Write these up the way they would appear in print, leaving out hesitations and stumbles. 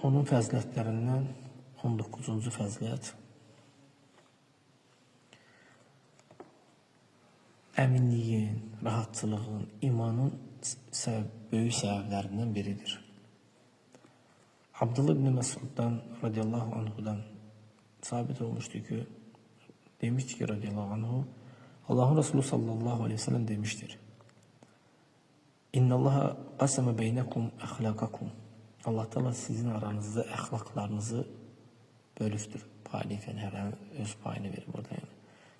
Onun fəzilətlərindən 19-cu fəzilət əminliyin, rahatçılığın, imanın böyük səbəblərindən biridir. Abdullah ibn Məsuddan radiyallahu anhudan sabit olmuşdu ki, demişdi ki radiyallahu anhu, Allahın Resulü sallallahu aleyhi ve sellem demiştir. İnnallaha qasama beynekum əxlaqakum. Allah Teala sizin aranızda əxlaqlarınızı bölübdür. Payını, yəni hər öz payını verir burada yəni.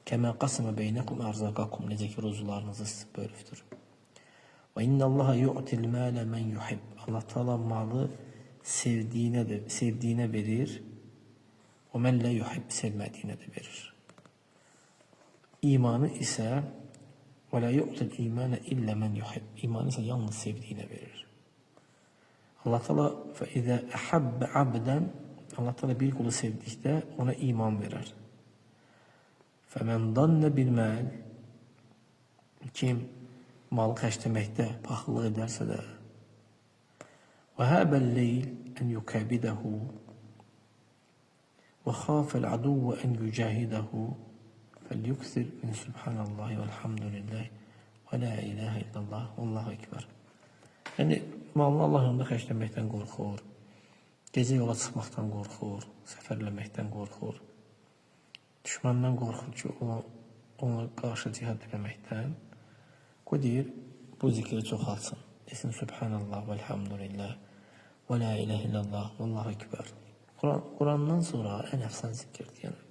Kəmə qasama beynekum ərzaqakum. Necə ki ruzularınızı bölübdür. Və innallaha yu'til mâle men yuhib. Allah Teala malı sevdiyinə də sevdiyinə verir. Və men la yuhib, sevmədiyinə də verir. İmanı isə və la yu'til imane illə men yuhib. İmanı isə yalnız sevdiyinə verir. Allah Teala fe izə ahabbə abdən, Allah Teala bir qulu sevdikdə ona iman verər. Fəmən dannə bil məl, kim malı xərcləməkdə paxıllıq edərsə də, və həbəl leyl ən yukəbidəhu və xafəl aduvvə ən yücahidəhu fəlyuksir min subhanallahi vəlhamdülillah və la ilahə illallah vallahu ekber. Yəni, malını Allah yolunda xərcləməkdən qorxur, gecə yola çıxmaqdan qorxur, səfərləməkdən qorxur, düşməndən qorxur ki, ona qarşı cihad eləməkdən. Qoy deyir, bu zikri çoxaltsın. Desin, Subhanallah vəlhamdülillah və la ilahə illallah vallahu ekber. Qurandan sonra ən əfsan zikirdir. Yəni,